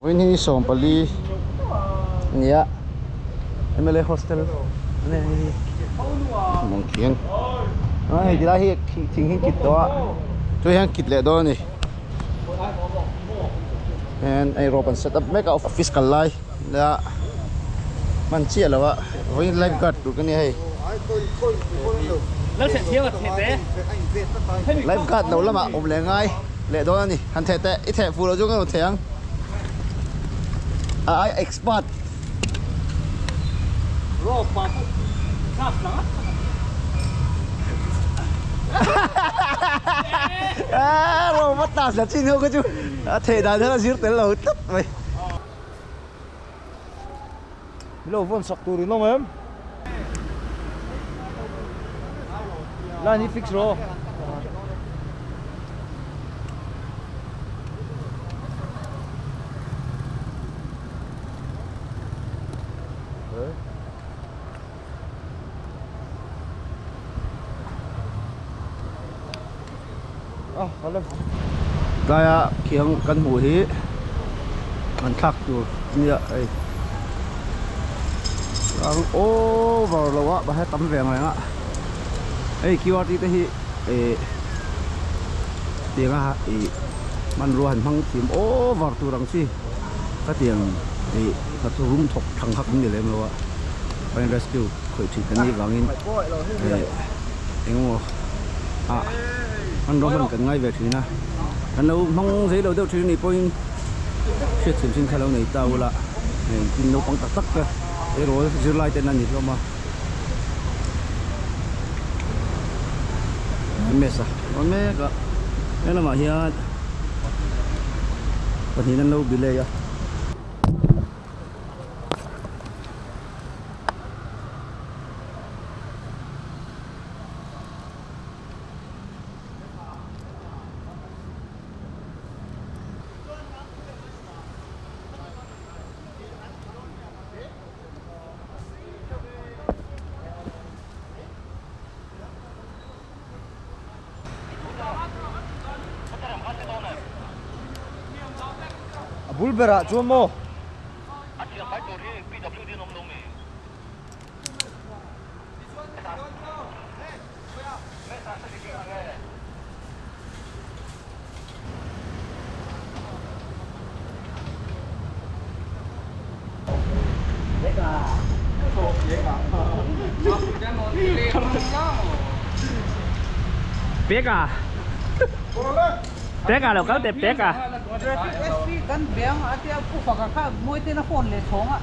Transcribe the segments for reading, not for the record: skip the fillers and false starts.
Vawiin hi 14 nia mla hostel a ni hei hi khian a hei tilai hi thing hi kit tawh a chu hian kit leh dawn a ni hian hei rope an set up mek a office kal lai nia hman chiah lo a vawiin life guard tur ka nia hei life guard lo lamah awm leh ngai leh dawn a ni han theh teh i theh fuh loh chu ka lo theh ang a ai expert rope a tas la chin ho kha chu a theh dan hian a zir tel lo tlat mai. Lo vawn sak tur in awm em? Line hi fix rawh. Tlaia khiang kan hmuh hi an thlak tur ania hei ang over lo a mahse tam ve ang reng a hei qrt te hi eh tiang a ih hmanrua han hmang thiam over tur ang chi ka tiang ih rum thawk thang kha kan ni lem lo a fire rescue khawih thin kan nih vangin eh engemaw ah hmanrua hman kan ngai ve thin a kan lo hmang zei lo deuh thin anih pawhin hriatchhin chin kha lo nei ta ula hei tin naupang tak tak te erawh zirlai ten a ni hlawm a mess a awm mek a he lamah hian pahnih an lo bilei a. A bul berah chuan maw? Peka Peka lo kal teh Peka Traffic SP kan beng a tia pu faka kha mawi ten a phone leh chhawng a.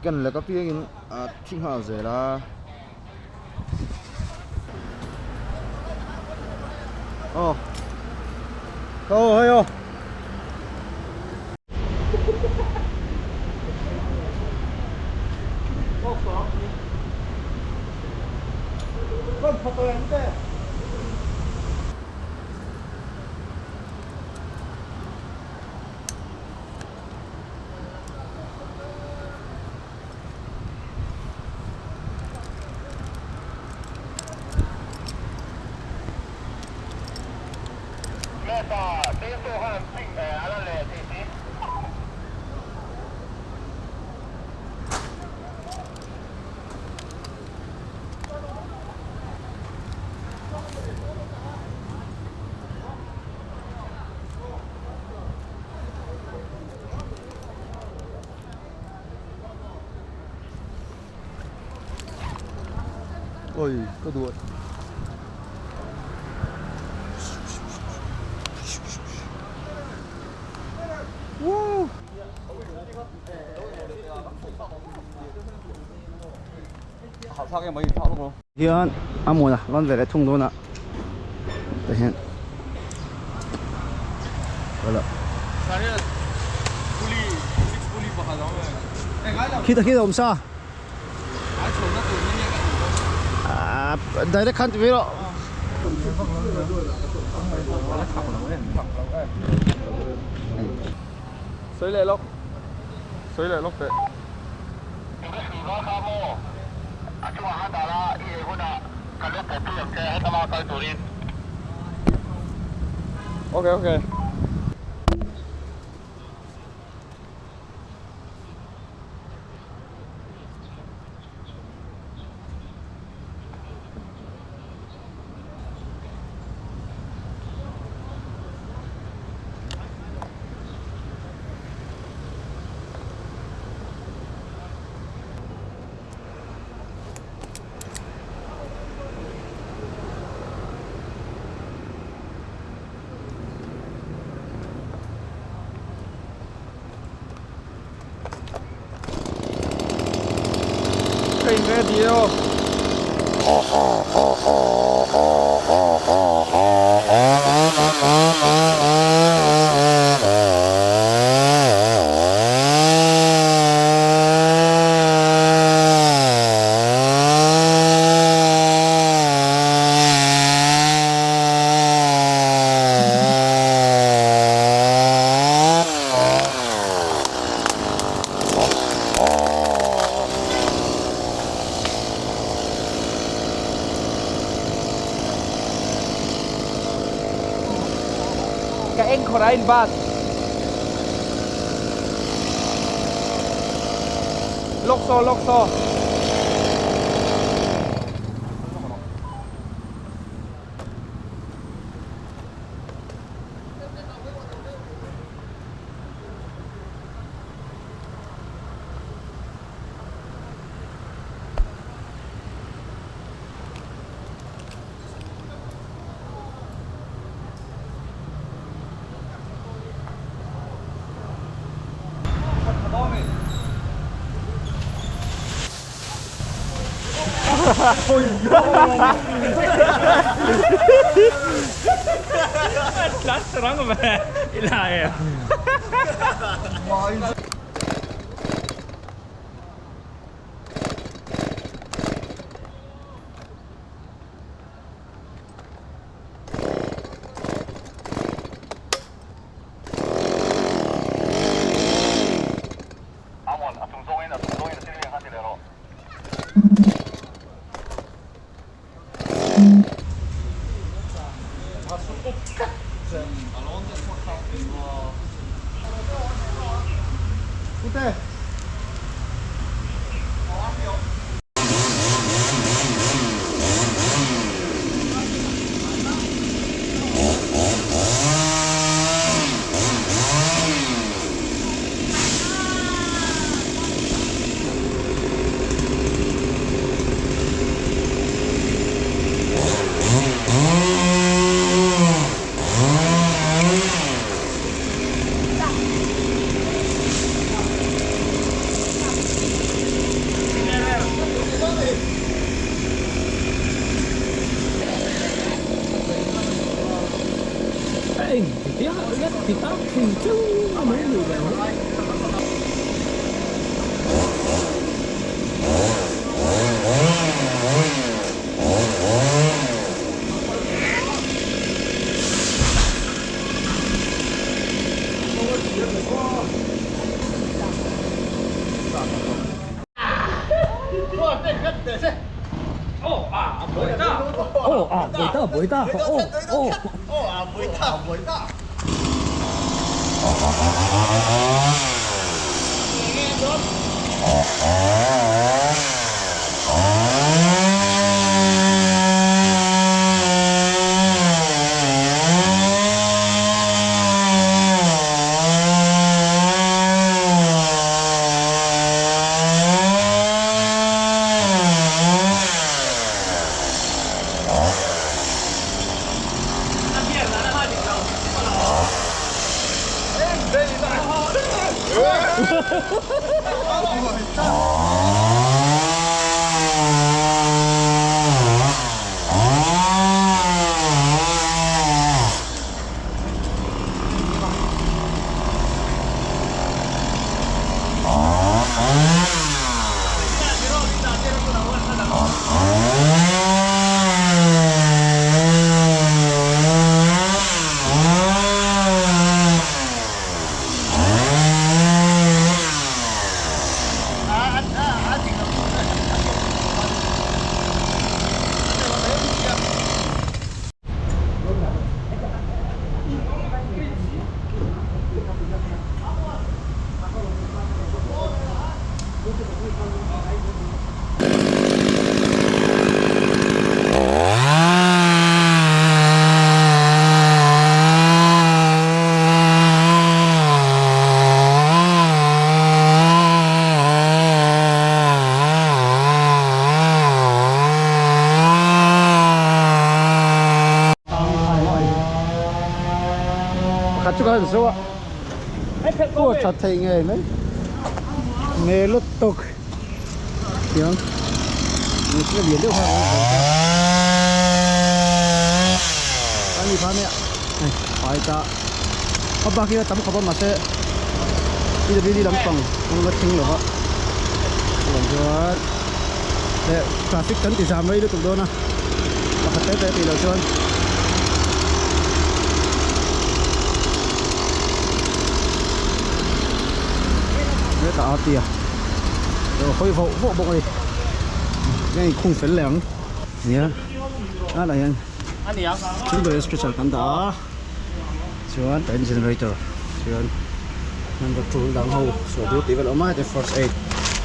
Ken lek apiangin a thi nghal zel a. Aw Aw hei aw. Oi ka duat. Woo! Hian a hmun a rawn ve leh thung dawn a tah hian khitah khian a awm sa ah direct khan ti mai rawh. Sawi leh lawk sawi leh lawk teh. Ok ok. Ka in ready e aw. Ka eng khawrh a in bat. Lawk saw lawk saw. Eng ti tak thin cheu a mai nih leh ang. Pakhat chu ka han zo a pawh a that theih ngei mai nge lutuk tiang mihring a lian deuh khan an zawrh ta a ni kha nia hei fai ta a bak hi a tam khawp a mahse PWD lampang an la thleng lo va chuan chuan leh traffic kan ti zam rei lutuk dawn a pakhat te te tih loh chuan hetah a tia lo hawi voh voh bawk a ni enge inkhung fel leh ang nia a lah hian thil ber stretcher kan dah a chuan kan generator chuan number two dang ho sawi tur tih vel a awm a heti first aid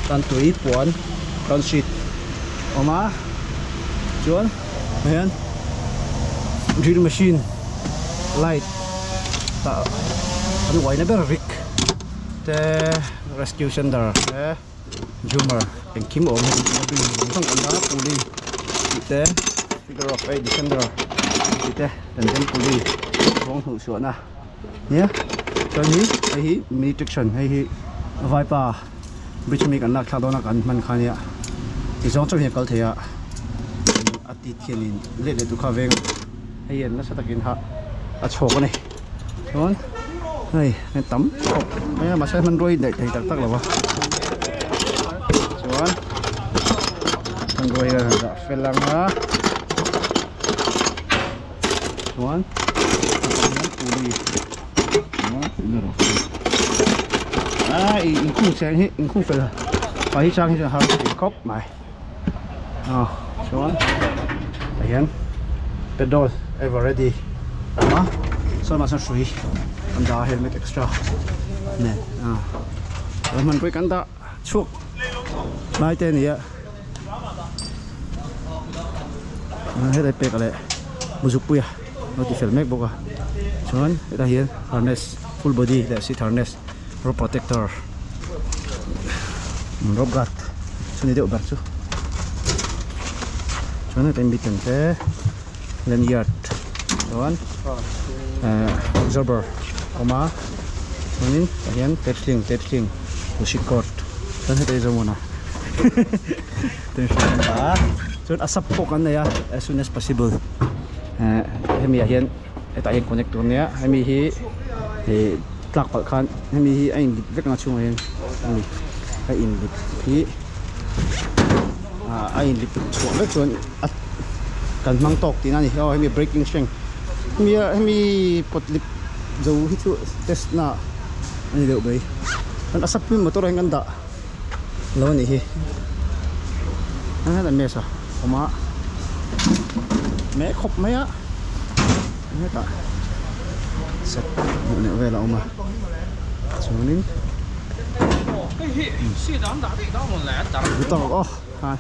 tan tui puan tan sheet a awm a chuan tah hian drill machine light tah an uaina ber rik te rescue center te jumar engkim a awm hei building zawng zawng an dah a puli tih te figure of eight defender tih te dan puli rawng hnuh chhuahna nia chuan hi hei hi mini traction hei hi vaipa bridge ami kan lak thlak dawn a kan hman kha nia ti zawng chauh hian a kal thei a a tit hianin let leh tur kha a veng a hei hian nasa takin ha a chhawk a ni chuan hei hei tam khawp mai a mahse hmanrua hi daih thei tak tak lo va chuan hmanrua hi a rawn dah fel ang a chuan a inkhung cheng hi inkhung fel pa hi chang hi chuan har ti khawp mai a chuan tah hian petrol ever ready a awm a sawn ah sawn hrui kan dah a helmet extra nen a chuan hmanpui kan dah chhuak lai te a ni a. Helai pek leh muzukpuia lo ti fel mek bawk a chuan hetah hian harness full body leh seat harness rope protector rope guard chu ni deuh ber chu chuan hetah hian miten te lanyard chuan absorber a awm a chuanin tah hian tape sling tape sling cord chuan hetah hi zawng a. Chuan a sap pawh kan nei a as soon as possible hemi ah hian. Hetah hian connect tur ania hemi hi ih tlak palh khan hemi hi a inlip vek ang a chhungah hian hemi a inlip hi ah a inlip chhuah vek chuan a kan hmang tawk tihna a ni aw hemi braking strength hemi a hemi pawt lip zo hi chu test na a ni deuh mai chuan a sap hi motor ah hian kan dah lo a nih hi a hetah mess a awm a meh khawp mai a hetah sep hmuh neuh vel a awm a chuanin aw ha.